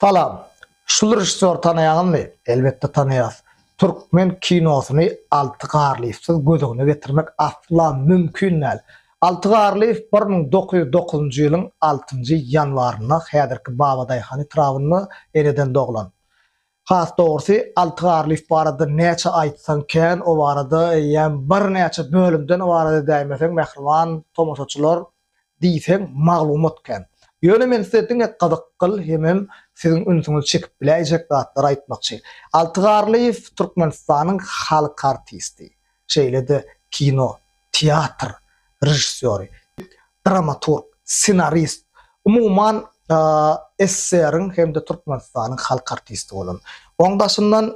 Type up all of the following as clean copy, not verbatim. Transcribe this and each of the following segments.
Salam. Şul režissýory tanaýaňyzmy? Elbetde tanaýas. Türkmen kinosyny Alty Garlyýewsiz göz öňüne getirmek asla mümkin däl. Alty Garlyýew 1909-njy ýylyň altynjy ýanwarynda häzirki Babadaýhan etrabynda eneden doglan. Has dogrusy, Alty Garlyýew barada näçe aýtsaň kän, o barada eýýäm birnäçe bölümden ybarat edäýmeseň, mähriban tomaşaçylar, diýseň maglumat kän. Ýöne men size diňe gyzykgyl hemem siziň ünsüňizi çekip biläýjek zatlary aýtmakçy. Alty Garlyýew Türkmenistanyň halk artisti, şeýle-de kino, teatr režissýory, dramaturg, ssenarist, umuman SSR-iň hem-de Türkmenistanyň halk artisti bolan. Oň daşyndan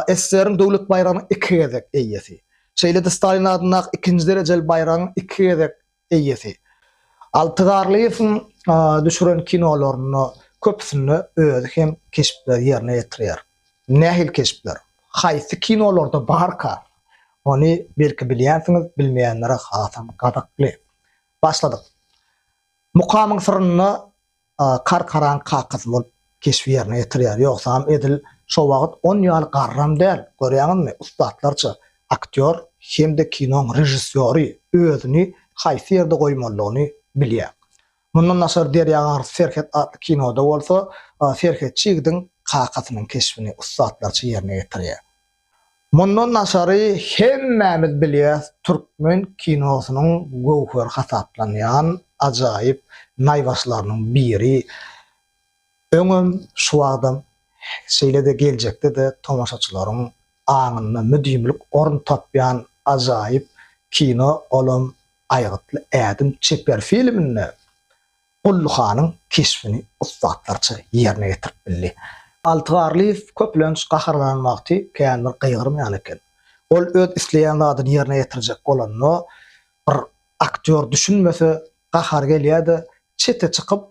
SSR-iň Döwlet baýragynyň iki gezek eýesi. Şeýle-de Stalin adyndaky ikinji derejeli baýragyň iki gezek eýesi. Alty Garlyýewiň düşüren kinolarynda köpüsinde özi hem keşpleri ýerine ýetirýär. Nähili keşpler? Haýsy kinolarda barka? Ony belki bilýänsiňiz, bilmeýänlere hasam gazykly. Başladyk. Mukamyň syrynda Karkaraň kakasy bolup keşbi ýerine ýetirýär. Ýogsam edil şo wagt on ýaly garram däl, görýäňizmi, ussatlarça aktýor hem-de kinoň režissýory özüni haýsy ýerde goýmalydygyny bilýär. Mundan daşary Derýa aňyrsy serhet atly kinoda bolsa serhetçi ýigidiň kakasynyň keşbini ussatlarça ýerine ýetirýär. Mundan daşary hemmämiz bilýäs türkmen kinosynyň göwheri hasaplanýan ajaýyp naýbaşylarynyň biri öňem şu wagtam şeýle-de geljekde-de tomaşaçylaryň aňynda müdimilik orun tapýan ajaýyp kino olam Aýgytly ädim çeper filminde Gully hanyň keşbini ussatlarça ýerine ýetirip bildi. Alty Garlyýew köplenç gaharlanan wagty kän bir gygyrmaýan eken. Ol öz isleýän zadyny ýerine ýetirjek bolanda, bir aktýor düşünmese, gahary gelýär-de, çete çykyp,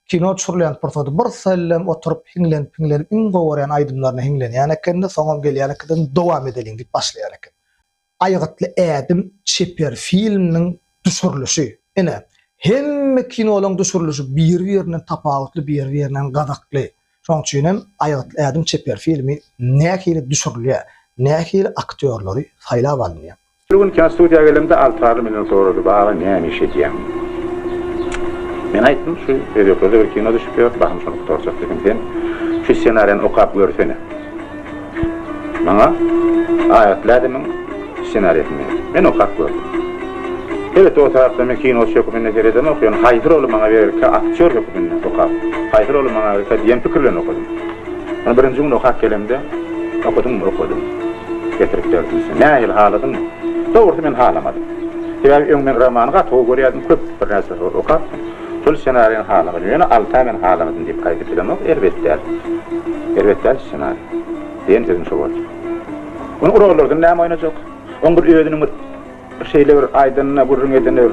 kino düşürilýän pursady birsellem oturyp hiňlenip-hiňlenip iň gowy görýän aýdymlaryna hiňlenýän eken-de, soňam gelýän eken-de, dowam edeliň diýip başlaýan eken. Aýgytly ädim çeper filminiň düşürilişi. Ine, hemme kinolaryň düşürilişi biri-birinden tapawutly, biri-birinden gazakly. Şonuň üçin hem Aýgytly ädim çeper filmi nähili düşürilýär, nähili aktýorlary saýlap alynýar? Bir gün kinostudiýa gelemde Alty menden sorady, Baba, näme iş edýäň? Men aýtdym, şu özbeklerde bir kino düşüp ýör, bahym şony gutarjak diýdim. Sen şu ssenariýany okap görsene. Maňa Aýatly ädimiň ssenariýasyny berdi. Men okap gördüm. Elbetde, o tarapdan men kinoçy hökmünde seredemok, ýöne haýsy roly maňa bererkä aktýor hökmünde okap, haýsy roly maňa bererkä diýen pikir bilen okadym. Ony birinji gün okap gelemde, Okadyňmy? Okadym. Getirip berdim. Nähili, haladyňmy? Dogrusy, men halamadym. Sebäbi öň men romany gaty gowy görýärdim, köp birnäçe sapar okapdym. Şol ssenariýany halamadym. Ýöne Alta men halamadym diýip aýdyp bilemok, erbet däl. Erbet däl ssenariý. Diýen sözüm şo boldy. Ony rollardan näme oýnajak? Oň bir özüniň bir şeýle bir aýdanyna, gürrüň edene bir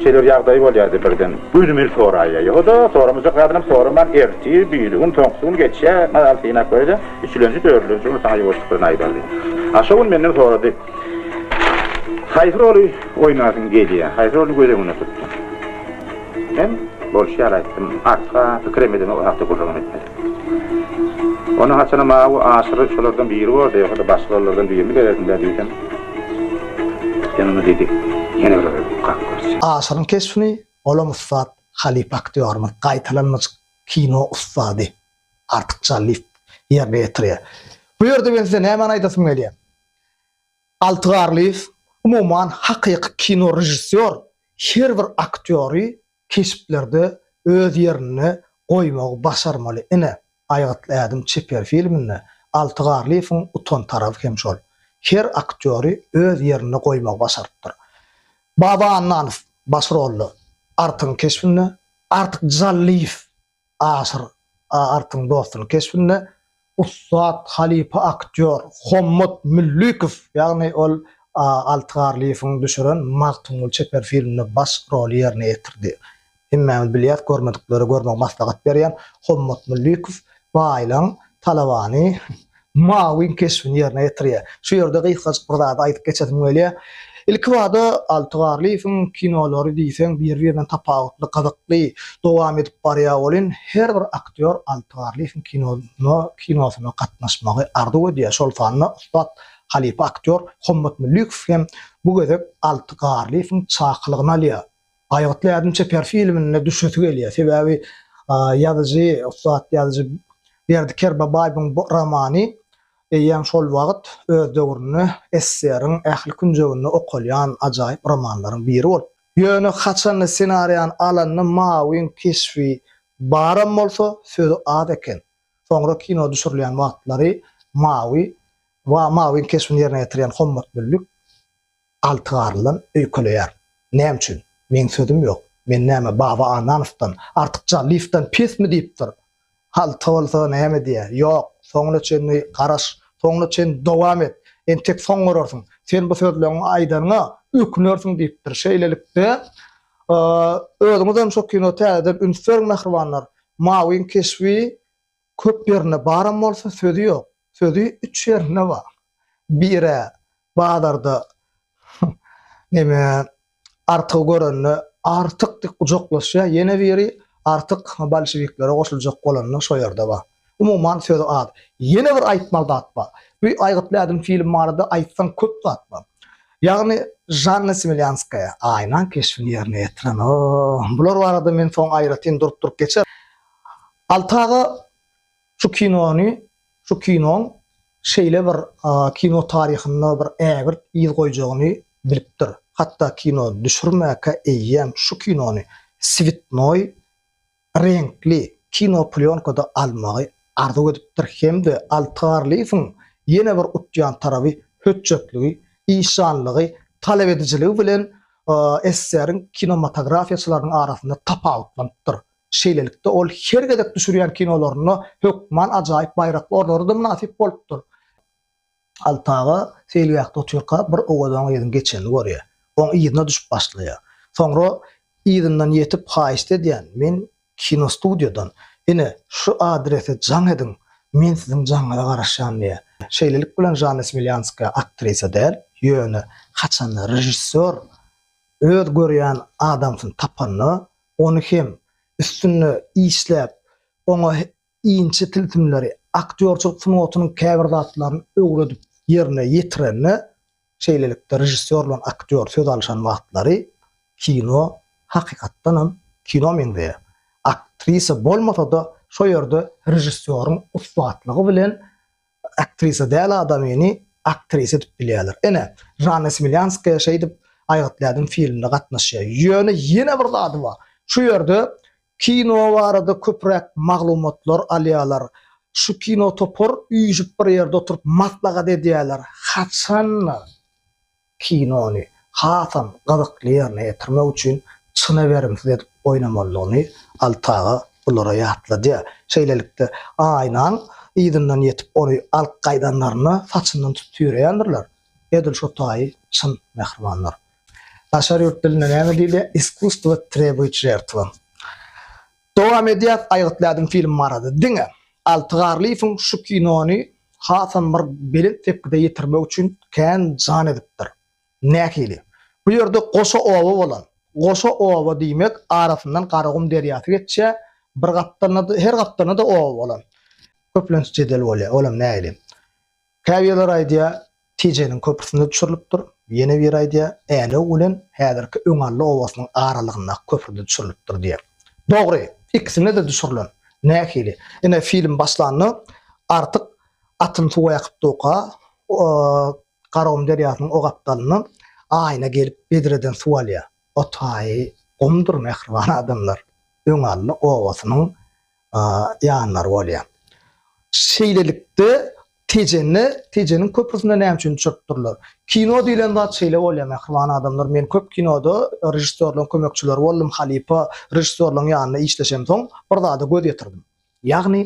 şeýle bir ýagdaýy bolýardy birden. Gönümel soraýýar. Ýogsa-da soramajak zadynam soraman ertir, birigün, soňkusy gün geçýär. Mazaly synap görýär-de, üçülenji, dördülenji gün saňa ýuwaşlyk bilen aýdar diýýär. A şo gün menden sorady. Haýsy roly oýnasyň gelýär? Haýsy roly göz öňünde tutduň? Men bolşy ýaly aýtdym. Artyk-a pikirem edemok, o hakda gürrüňem etmedim. Ony haçanam awy Aşyr şolardan biri bordy, ýogsa-da başga rollardan birini bererdim-dä diýsem, sen ony diýdi, ýene bir gezek okap görseň. Aşyryň keşbini olam ussat halypa aktýorymyz, gaýtalanmajyk kino ussady Artyk Jallyýew ýerine ýetirýär. Bu ýerde men size nämäni aýdasym gelýär? Alty Garlyýew, umuman hakyky kino režissýor her bir aktýory keşplerde öz ýerinde goýmagy başarmaly. Ine, Aýgytly ädim çeper filminde Alty Garlyýewiň utan taraby hem şol. Her aktýory öz ýerinde goýmagy başarypdyr. Baba Annanow baş rolda Artygyň keşbinde, Artyk Jallyýew Aşyr Artygyň dostunyň keşbinde ussat halypa aktýor Hommat Müllükow, ýagny ol Alty Garlyýewiň düşüren Magtymguly çeper filminde baş roly ýerine ýetirdi. Hemmämiz bilýäs, görmediklere görmegi maslahat berýän Hommat Müllükow Baýlaň talabany Mawyň keşbini ýerine ýetirýär. Şu ýerde gysgajyk bir zady aýdyp geçesim gelýär. Ilkibada Alty Garlyýewiň kinolary diýseň bir-birinden tapawutly, gyzykly dowam edip barýar welin, her bir aktýor Alty Garlyýewiň kinosyna kinosyna gatnaşmagy arzuw edýär. Şol sanda ussat halypa aktýor Hommat Müllükow hem bu gezek Alty Garlyýewiň çakylygyny alýar. Aýgytly ädim çeper filminde düşesi gelýär. Sebäbi ýazyjy, ussat ýazyjy Berdi Kerbabaýewiň bu romany eýýäm şol wagt öz döwründe SSR-iň ähli künjeginde okalýan ajaýyp romanlaryň biri bolupdy. Ýöne haçanda ssenariýany alanda Mawyň keşbi baram bolsa, sözi az eken. Soňra kino düşürilýän wagtlary Mawy, Mawyň keşbini ýerine ýetirýän Hommat Müllük Altygarlydan öýkeleýär. Näme üçin? Meň sözüm ýok. Men näme Baba Annanowdan, Artyk Jallyýewden pesmi diýipdir. Alty bolsa näme diýýär? Ýok, soňuna çenli garaş, soňuna çenli dowam et. Entek soň görersiň. Sen bu sözleňi aýdanyňa ökünersiň diýipdir. Şeýlelikde, özüňizem şo kino täzeden üns beriň mähribanlar. Mawyň keşbi Köp ýerinde baram bolsa sözi ýok. Sözi üç ýerinde bar. Birä bazarda neme Artygy görende Artyk diýip gujaklaşýar, ýene biri Artyk bolşewiklere goşuljak bolanda şo ýerde bar. Umuman sözi az. Ýene bir aýtmaly zat bar. Bu Aýgytly ädim film barada aýtsaň köp zat bar. Ýagny Žanna Smelýanskaýa Aýnaň keşbini ýerine ýetiren. Oh, bular barada men soň aýratyn durup-durup geçerin. Alty aga şu kinony, şu kinoň şeýle bir kino taryhynda bir ägirt yz goýjagyny bilipdir. Hatda kino düşürmäkä eýýäm şu kinony swetnoý reňkli kino plýonkada almagy arzuw edipdir hem-de Alty Garlyýewiň ýene bir utýan taraby hötjetligi, işjanlygy, talabedijiligi bilen SSR-iň kinomatografiýaçylarynyň arasynda tapawutlanypdyr. Şeýlelikde, ol her gezek düşürýän kinolarynda hökman ajaýyp baýrakly orunlara-da mynasyp bolupdyr. Alty aga seýilgähde otyrka bir owadan gyzyň geçenini görýär. Oň yzyna düşüp başlaýar. Soňra yzyndan ýetip haýyşt edýän, Men kinostudiýadan. Ine, şu adrese jaň ediň, men siziň jaňyňyza garaşýan diýýär. Şeýlelik bilen Žanna Smelýanskaýa aktrisa däl, ýöne haçanda režissýor öz görýän adamsyny tapanda, ony hem üstünde işläp, oňa inçe tilsimleri, aktýorçylyk sungatynyň käbir zatlaryny öwredip ýerine ýetirende, şeýlelikde režissýor bilen aktýor söz alyşan wagtlary kino hakykatdanam kino meňzeýär. Aktrisa bolmasa-da şo ýerde režissýoryň ussatlygy bilen aktrisa däl adamyny aktrisa edip bilýärler. Ine, Žanna Smelýanskaýa şeýdip Aýgytly ädim filmine gatnaşýar. Ýöne ýene bir zady bar. Şu ýerde kino barada köpräk maglumatlar alýarlar. Şu kino topar üýşüp bir ýerde oturyp maslahat edýärler. Haçan-da kinony hasam gyzykly ýerine ýetirmek üçin çyna berimsiz edip oýnamalydygyny Alty aga bulara ýatladýar. Şeýlelikde, Aýnaň yzyndan ýetip ony alyp gaýdanlarynda saçyndan tutup süýreýändirler. Edil şo taýy çyn mähribanlar. Daşary ýurt dilinde näme diýilýär? Iskusstwo trebuýet žertwa. Dowam edýäs Aýgytly ädim film barada. Diňe Alty Garlyýewiň şu kinony hasam bir belent sepgide ýetirmek üçin kän jan edipdir. Nähili? Bu ýerde goşa oba bolan. Goşa oba diýmek arasyndan Garagum derýasy geçýär, bir gapdalynda-da, her gapdalynda-da oba bolan. Köplenç jedel bolýar. Olam nähili? Käbirleri aýdýar, Tejeniň köprüsinde düşürilipdir, ýene biri aýdýar, Änew bilen häzirki Öňally obasynyň aralygyndaky köprüde düşürilipdir diýýär. Dogry, ikisinde-de düşürilen. Nähili? Ine, film başlanda Artyk atyny suwa ýakyp durka, Garagum derýasynyň o gapdalyndan Aýna gelip bedreden suw alýar. O taýy gumdur, mähriban adamlar. Öňally obasynyň ýanlary bolýar. Şeýlelikde, Tejende, Tejeniň köprüsinde näme üçin düşüripdirler? Kino diýlen zat şeýle bolýar, mähriban adamlar. Men köp kinoda režissýorlaryň kömekçileri boldum, halypa režissýorlaryň ýanynda işleşemsoň, bir zada göz ýetirdim. Ýagny,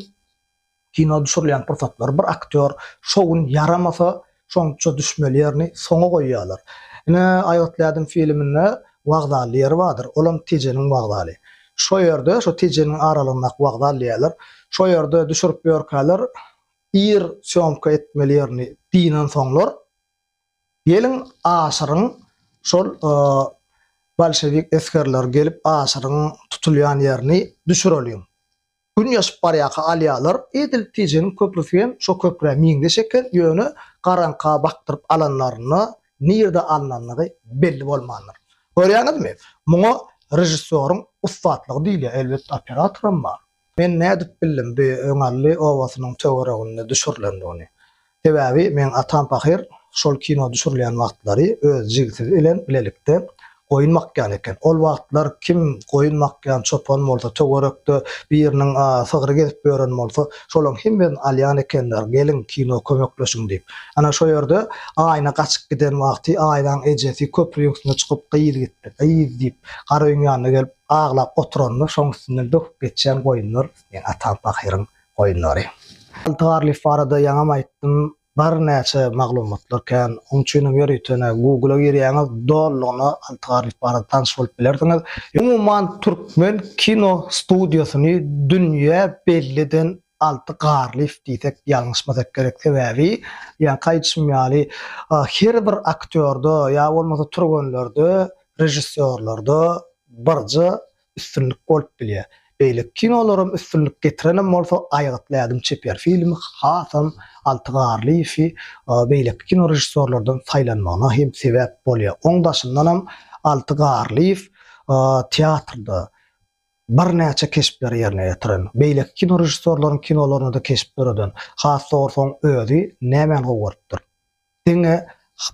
kino düşürilýän pursatlar bir aktýor şo gün ýaramasa, şoňça düşmeli ýerini soňa goýýarlar. Ine, Aýgytly ädim filminde wokzally ýeri bardyr, olam Tejeniň wokzaly. Şo ýerde, şo Tejeniň aralygyndaky wokzal diýýärler. Şo ýerde düşürip ýörkäler, ir sýomka etmeli ýerini dynansoňlar, Geliň aşyryň. Şol bolşewik esgerler gelip Aşyryň tutulýan ýerini düşüreliň. Gün ýaşyp barýarka alýarlar. Edil Tejeniň köprüsi hem şo köprä meňzeş eken, ýöne garaňka bakdyryp alanlarynda nirde alnandygy belli bolmandyr. Görýäňizmi? Muňa režissýoryň ussatlygy diýilýär. Elbetde operatoram bar. Men nädip bildim bu Öňally obasynyň töwereginde düşürilendigini? Sebäbi meň atam pahyr şol kino düşürilýän wagtlary öz jigisi bilen bilelikde goýun bakýan eken. Ol wagtlar kim goýun bakýan çopan bolsa, töwerekde biriniň sygry gezip ýören bolsa, şolaryň hemmesini alýan ekenler, geliň kino kömekleşiň diýip. Ana şo ýerde Aýna gaçyp giden wagty Aýnaň ejesi köprüň üstüne çykyp gyz gitdi, gyz diýip gara öýüň ýanyna gelip aglap oturanda şoň üstünden böküp geçýän goýunlar meň atam pahyryň goýunlary. Alty Garlyýew barada ýaňam aýtdym, birnäçe maglumatlar kän. Oň üçinem ýöritene Google-a girýäňiz, dolulygyna Alty Garlyýew barada tanyş bolup bilersiňiz. Umuman türkmen kino studiýasyny dünýä belli eden Alty Garlyýew diýsek ýalňyşmasak gerek. Sebäbi ýaňky aýdyşym ýaly her bir aktýorda ýa bolmasa türgenlerde, režissýorlarda birje üstünlik bolup bilýär. Beýleki kinolaram üstünlik getirenem bolsa Aýgytly ädim çeper filmi hasam Alty Garlyýewi beýleki kino režissýorlardan saýlanmagyna hem sebäp bolýar. Oň daşyndanam Alty Garlyýew teatrda birnäçe keşpleri ýerine ýetiren. Beýleki kino režissýorlaryň kinolarynda-da keşp döreden. Has dogrusy oň özi nämäni gowy görüpdir? Diňe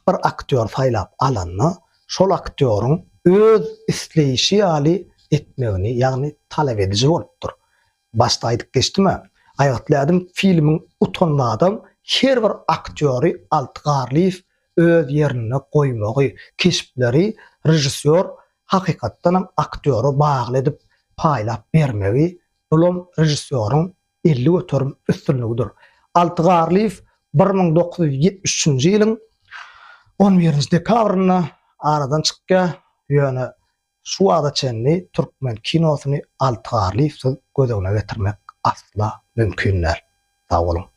bir aktýor saýlap alanda, şol aktýoryň öz isleýşi ýaly etmegini, ýagny talap ediji bolupdyr. Başda aýdyp geçdim-ä, Aýgytly ädim filmiň utan zadam her bir aktýory Alty Garlyýew öz ýerinde goýmagy, keşpleri režissýor hakykatdanam aktýora bagly edip paýlap bermegi, bulam režissýoryň 50% üstünligidir. Alty Garlyýew 1973-nji ýylyň on birinji dekabrynda aradan çykýar, ýöne şu wagta çenli türkmen kinosyny Alty Garlyýewsiz göz öňüne getirmek asla mümkin däl. Sag boluň!